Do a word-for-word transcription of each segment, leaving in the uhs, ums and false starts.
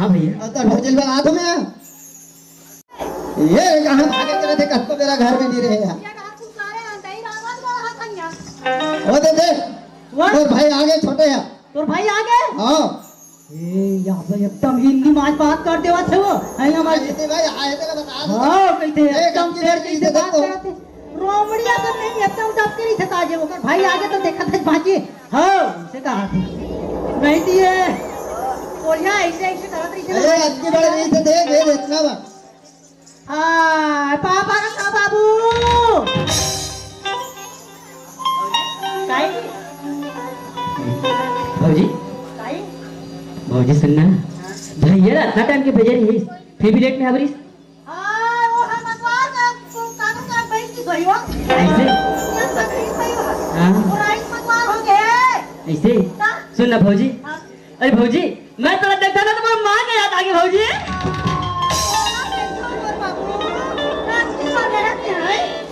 हाँ भैया। अउ तोर भौजी ल बलात हँव मैं। ये कहाँ भागे चले थे, कतको बेरा घर में नहीं रहे यार। ये कहाँ तू सारे अंडई रावत बड़ा हथन यार। वो दे दे। वो? तोर भाई आगे छोटे हे। तोर भाई आगे? हाँ। ए, यहाँ पे एकदम हिंदी में आज बात कर देवत हे वो। है ना भाई? अरे भाई, आए थे तो बता दो। हाँ, कहिथे, ए, एकदम एकदम की तेज तेज से बात देखो। करत हे। रोमड़िया सब नहीं, एकदम दब के नहीं थे ताजे, ओकर भाई आगे तो देखत हे बाकी। हाँ, से कहा थे। नहीं दिए। बोलिया, ऐसे, ऐसे करत रही थे। अरे, अतकी बड़ नहीं थे, देख, ये देखना बा। हाँ, पापा का बाबू। काई? भौजी? काई? भौजी, सुन ना। हाँ। भैया ला अतना टाइम के भेजे रहिस, फिर भी लेट में आ बरिस। हाँ, वो हम अखबार का, को कागज का बैठ की गई हो। ऐसे? ये सब ठीक सही हो। हाँ। वो राइस मंगवार हो गए। ऐसे? हाँ। सुन ना भौजी। हाँ। अरे भौजी, मैं तोला देखथँव ना तो मोर माँ के याद आगे भौजी।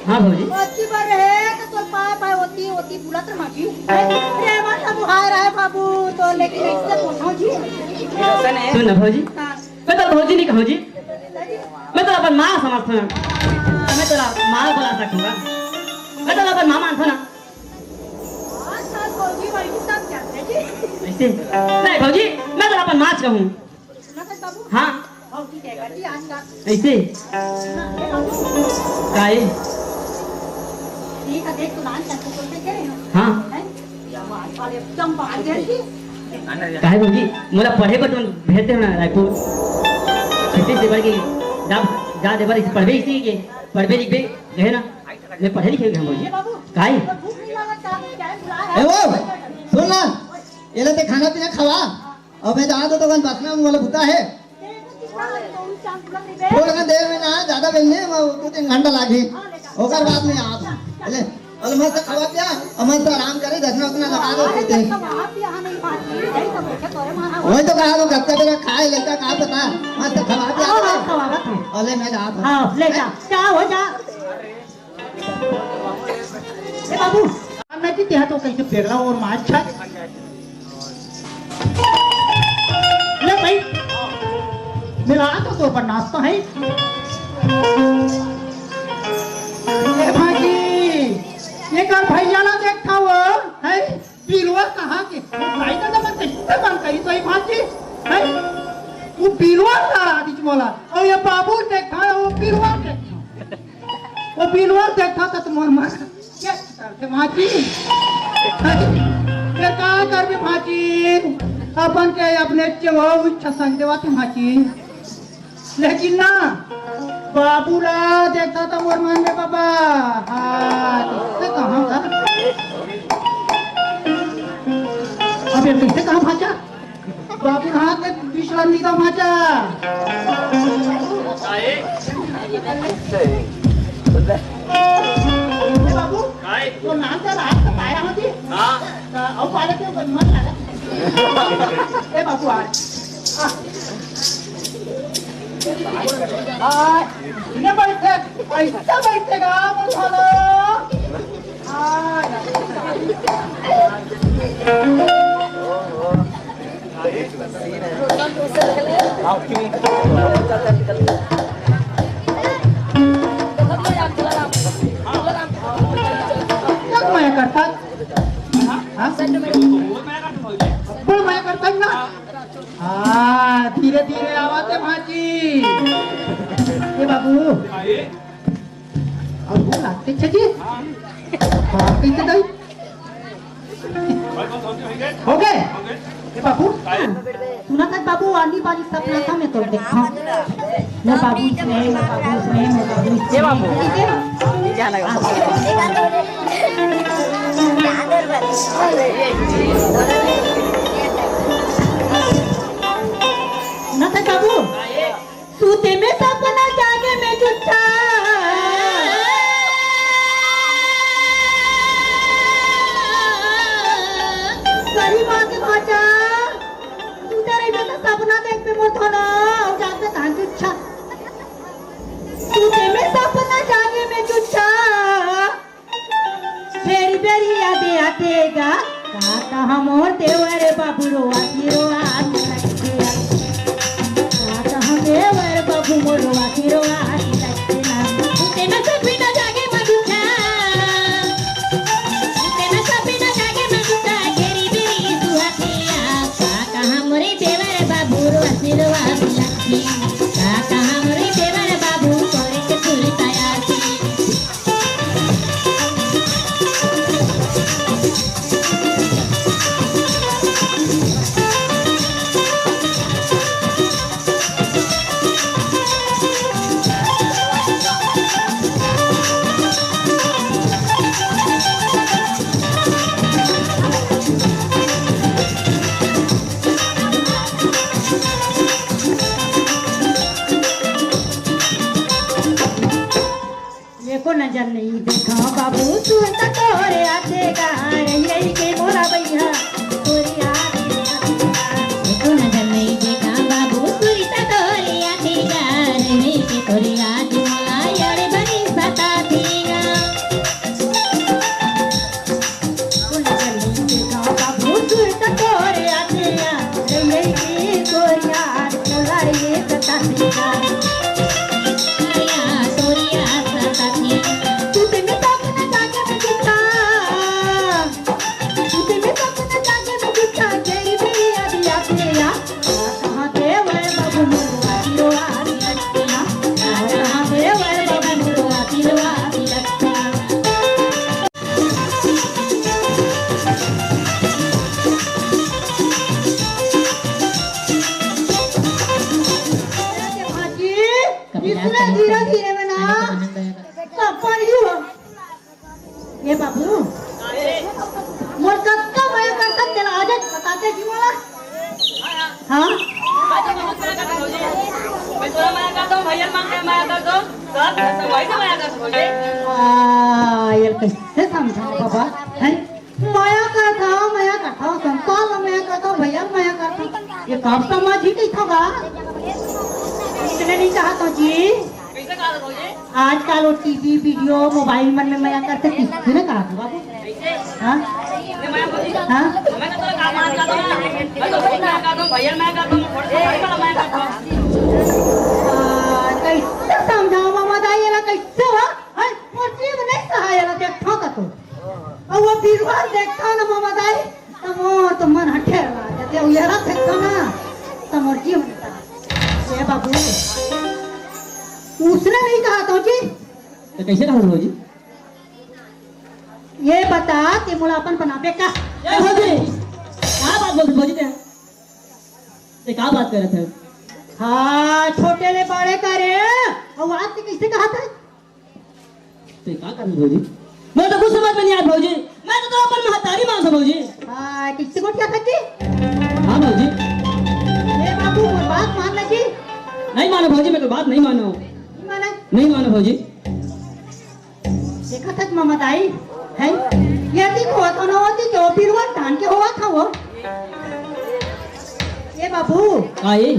हाँ भौजी। अतकी बार रहे तो तोर पाय पाय ओती ओती बुलत रहे माँ जी। अरे मत बुहाय रहे बाबू तो, लेकिन ऐसे पूछो जी। सुन ना भौजी, हाँ। मैं तोला भौजी नहीं कहँव जी, मैं तोला अपन माँ समझथँव। मैं तोला माँ बोला सकथँव, मैं तोला अपन माँ मानथँव ना। आजकल भौजी वही सब चलते जी। ऐसे? नहीं भौजी, मैं तोला अपन माँ कहँव। सुना था बाबू? हाँ। भौजी कहेगा जी आजकल। ऐसे? ना, ये बाबू। काहे? ठीक है, देख तो नान चल तो बोलते कह रहे हो। हाँ। हैं? या मार वाले एकदम बाहर गए जी। काहे भौजी, मोला पढ़े बर तुम भेजते हो ना रायपुर। खेती से बढ़ के जा, जा दे बर इसे पढ़बे इसी के, पढ़बे लिखबे, कहे ना। मैं पढ़े लिखे हँव भौजी। ए बाबू, काई? तो भूख नहीं लागत का? क्या है, बुला ए है? वो, सुन ना, एला ते खाना पीना खवा। अब मैं जात हँव तो कन बसना मोला बुता हे। तेरे को कितना लगे? दो चांद बुला दे बे। थोड़ा देर में ना, ज्यादा बेर नहीं, मैं दो तीन घंटा लागी। ओकर बाद में आत हँव। ले, अरे मस्त खवा पिया, अउ मस्त आराम करे, दसना उतना लगा दो अरे, पीते। जब खवा पिया नहीं पाती, यही तो बैठे तोरे मारा हो। वही तो कहा, वो गत्ता बेरा खाए, लड़का का पता, मस्त खवा पिया हाँ, दे। हाँ, खवावत हँव। अरे मैं जात हँव। हाँ, ले जा, जा हो जा। ए बाबू, अब मैं जी तेहा तो कहीं से पेगला और मार छा। ले भाई, मेरा तो तोर बर नाश्ता है। ए भाजी, ये कर भैया ला देखा वो, है? बिलवा कहाँ के? भाई का तो मैं कैसे बन गई तो ये भाजी, है? वो बिलवा ला आदि मोला, और ये बाबू देखा, वो बिलवा देखा। वो बिलवा देखा था तुम्हार माँ। क्या करते भाजी? ये का करबे भाजी? अपन के अपने के वो इच्छा संग देवा थे भाजी। लेकिन ना, बाबू ला देखा था मोर मन में बाबा। हाँ, तो कहाँ था? अब ये कैसे कहाँ भाजा? बाबू हाथ में विश्राम निदा भाजा। ए बाबू, काय? तो नाम का रात का पाया होती? हाँ। तो अब वाले के मन लगा। ए बाबू, आ। आ। आ, इन्हें बैठे, ऐसा बैठेगा, बोल, हेलो। आ, क्या माया करता? हाँ? बड़ माया करता है ना? हाँ, धीरे धीरे आवा ते भाजी। ए बाबू। अब वो लागते छे जी। हाँ, कैसे दाई? हो गए? ए बाबू। सुना था बाबू, आनी बारी सपना था मैं तो देखा। मोर बाबू इसमें, मोर बाबू इसमें, मोर बाबू इसमें। ए बाबू। ठीक है? जाना का। सुना था बाबू, सूते में सपना, जागे में जुच्छा। सही बात है भाचा, सूते रहिबे तो सपना देखबे मोर धना, अउ जागबे तहां जुच्छा। सूते में सपना, जागे में जुच्छा, फेर बेरिया दे आतेगा, का कहा मोर देवर बाबू रोआ, रोआ, मोरो आखिरो आखिर तक ना। तेना सब बिना जागे मधुका। तेना सब बिना जागे मधुका। घेरी बेरी सुहातिया। का कहा मोरे देवर बाबू रो आशीर्वाद लक्ष्मी। का कहा मोरे देवर बाबू तोरे के सुरताया। एको नजर नहीं देखा बाबू, तू त तोरे आते का रही रही के मोरा भैया, तोरी आते का। एको नजर नहीं देखा बाबू, तू त तोरे आते का रही रही के तोरी आते मोला यार बनी सता देगा। भाजी, इसने धीरे धीरे में ना, सब पढ़ियो। ये बाबू, मोर कत्ता मया करता तेला आज बताते जी मोला। हाँ? मैं तोला मया करता हूँ, भैया मांग के मया करता हूँ, सब भाई से मया करता हूँ। आ, ये कैसे समझाओ बाबा? हैं? मया करता हूँ, मया करता हूँ, संसार में मया करता हूँ, भैया मया करता हूँ। ये कब समझ ही नहीं था बा? इसने नहीं कहा था जी। आजकल वो टीवी, वीडियो, मोबाइल मन में मया करते किसने कहा था बाबू? हाँ? हाँ? आ, कैसे समझाओ मामा दाई, ये ला कैसे हुआ? हाय, मोर जीव नहीं सहाय ला, देखो का तू। और वो बीरवाल देखता ना मामा दाई, त मोर तो मन हठेर ला जाथे, अउ एला फेंकथव ना, त मोर जीव नइ सहाय। ए बाबू, उसने नहीं कहा तो जी। तो कैसे कहा भौजी? ये बता कि मोला अपन बनाबे का? ए भौजी, का बात बोलत भौजी ते? ते का बात करत है? हाँ, छोटे ले बड़े करे, अउ आज ते कैसे कहा था? ते का करबे भौजी? मैं तो कुछ समझ में नहीं आत भौजी। मैं तो तोला अपन महतारी मानथों भौजी। हाँ, किससे गोठ क्या करती? हाँ भौजी। ए बाबू, मोर बात मान ले जी। नहीं मानो भौजी, मैं तो बात नहीं मानो। नहीं माने? नहीं मानो भौजी। देखा था ममताई, हैं? ये दी को तो ना होती जो बिरवा धान के होवा था वो। ए बाबू। हाँ, ये?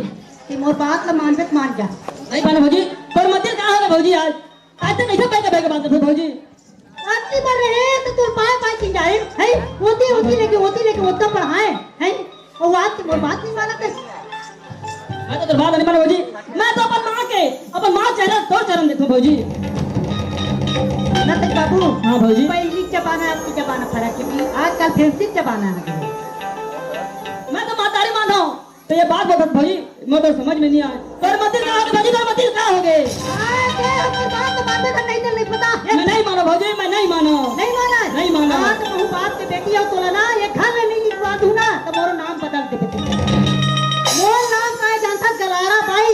ते मोर बात ला मानबे त मान जा। नहीं मानो भौजी, पर मत का हो रे भौजी आज? आज तक कैसे बैठे बैठे बात करते भौजी? आती बार रहे तो तोर पाए पाए चिंगाए, हैं? होती होती लेके होती लेके होता पढ़ाए, हैं? और आज की मोर बात नहीं मानत है। मैं तो तोर बात नहीं मानो भौजी। मैं तो अपन माँ के, अपन माँ चेहरा तोर चरण देखो भौजी। ना तक बाबू। हाँ भौजी। पहली जमाना, आज की जमाना फर्क है। आजकल फैंसी जमाना है। मैं तो महतारी मानो। तो ये बात बता भौजी, मोर तो समझ में नहीं आए। तोर मतिल का होगे भौजी, तोर मतिल का होगे? आए, के हमर बात तो मानबे का नहीं, तो नहीं पता। मैं नहीं मानो भौजी, मैं नहीं मानो। नहीं माना? नहीं मानो। हाँ, तो कहूँ बाप के बेटी हो तोला ना, ये घर में नहीं लिखवा दूँ ना, तो मोरो नाम बदल दे बेटी। मोर नाम का है जानता, गलारा बाई।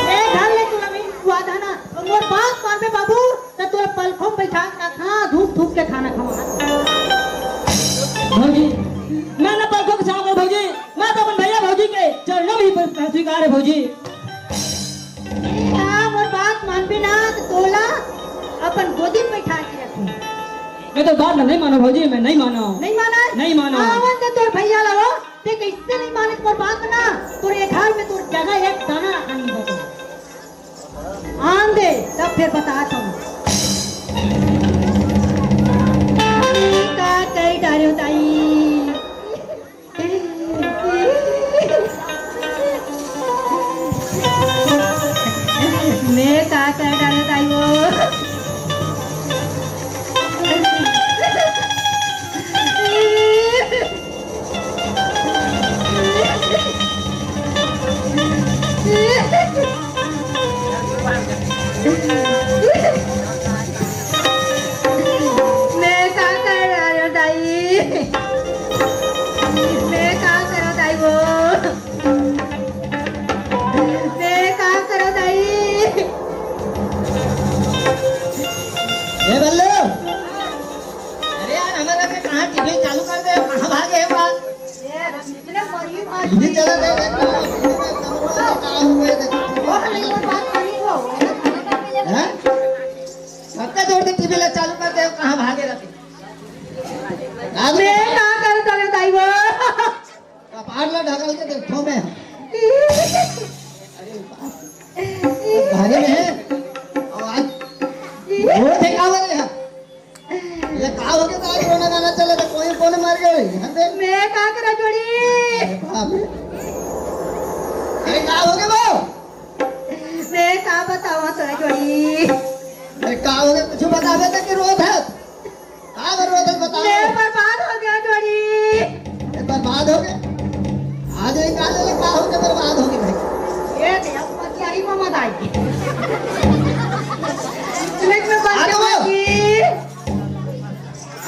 ये घर में तोला नहीं लिखवा देना, तो मोर बात मानबे बाबू। त तोर पलखों में बैठा के रखा, धूप धूप के खाना खवा। भौजी, मैं ना पलखों के छाँव में भौजी, मैं तो अपन भैया भौजी के चरणों में ही स्वीकार है भौजी। ए, हाँ, मोर बात मानबे ना, त तोला अपन गोदी में बैठा के रखूँ। मैं तो बात नहीं मानो भौजी, मैं नहीं मानो। नहीं माना है? नहीं मानो। आवन दे तोर भैया ला वो, ते कैसे नहीं माने मोर बात ना? तोर ये घर में तोर जगह एक दाना रखा नहीं बचे। आन दे, तब फिर बताता हूँ। का कही डारे हो ताई? ए बल्लू, अरे यार, हमारा के कहाँ टीवी चालू कर दे, कहाँ भागे है बात? टीवी चला दे, देख, हैं? सबका जोर से टीवी ला चालू कर दे, कहाँ भागे रहते? मैं का करूँ तोरे दाई वो? कपार ला ढकल के देखो मैं। अरे बाप रे। भारी में है। आवाज। वो देखा हुआ रे। ये का हो गया? तारी रोना गाना चला था, कोई कोने मर गए यहाँ पे? मैं का करा जोड़ी? अरे बाप रे। अरे का हो गया वो? मैं का बतावा तोरा जोड़ी? अरे का हो गया? कुछ बतावे तो कि रोत है? का बर रोत है बताओ? मैं बर्बाद हो गया जोड़ी। ये बर्बाद हो गया? आज ये का ले का हो गया बर्बाद हो गया भाई? ये तो यार पतियाही में मत आई। मैं मैं बात आ गया।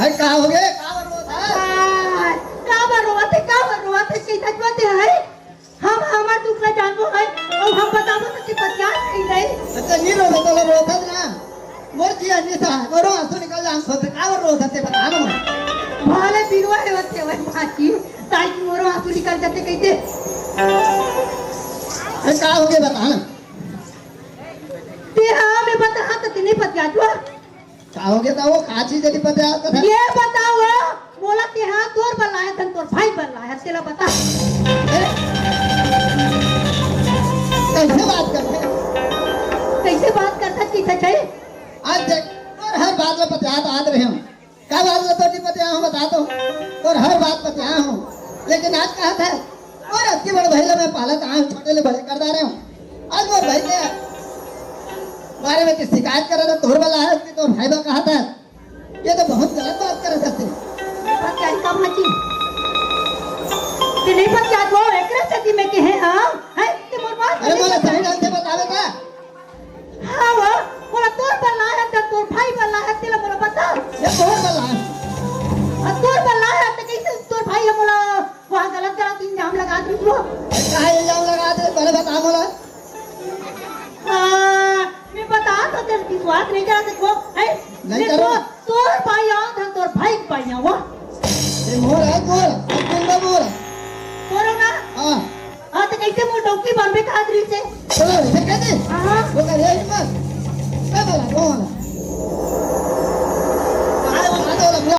अरे का हो गया? का बर रोत है? आ, का बर रोत है? का बर रोत है? सीधा जोते है। हम हमर दुख ला जानबो है, अउ हम बताबो त ते पतियात नहीं दे। अच्छा, नी रो, तो रो था ना। मोर जी अन्य सा, मोरो आंसू निकल जान सोते, का रो था ते बता ना। भले बिरुवा है होते वही माची, ताई की मोरो आंसू निकल जाते कहते। अरे का हो गया बता ना। ते हाँ, मैं बता, हाँ, तो ते नहीं पतियात हुआ। का हो गया था वो? का चीज है पता है आपको? ये बताओ, मोला तेहा तोर बर लाया धन तोर भाई बर लाया, तेला बता। ए? कैसे बात करते हैं? कैसे बात करता कि सच्चाई? आज देख, तोर हर बात में पतियात आत रहे हूँ। का बात में तो नहीं पतिया हूँ, बता दो। तोर हर बात पतिया हूँ, लेकिन आज कहा था, और अतकी बड़ भाई ला मैं पालत आए हूँ, छोटे ले बड़े कर डारे हूँ। आज मोर भाई के बारे में तो शिकायत करे था, तोर वाला है कि तोर भाई बा कहा था, ये तो बहुत गलत बात करे था। बात क्या है, काम है जी? ते नहीं बात क्या वो एकरा सती में के है, हाँ? है, ते मोर बात अरे नहीं बोला, सही ढंग से बतावे का। हाँ वो, मोला तोर बर लाया था, तोर भाई बर लाया, तेला मोला बता। ये तोर बर लाया। आ, तोर बर लाया, तो कैसे तोर भाई है मोला वहाँ गलत गलत इल्जाम लगा दी वो। का इल्जाम लगा दे, पहले बता मोला। हाँ, मैं बता तो तेरे विश्वास नहीं करा सकबो, है? नहीं मैं करो। तो, तोर भाई आओ, धन तोर भाई के भाई आओ। ये मोर है, मोर, तुम तो मोर। तोरो ना? हाँ। हाँ, तो कैसे मोर डौकी बनबे का आदमी से? चलो, इसे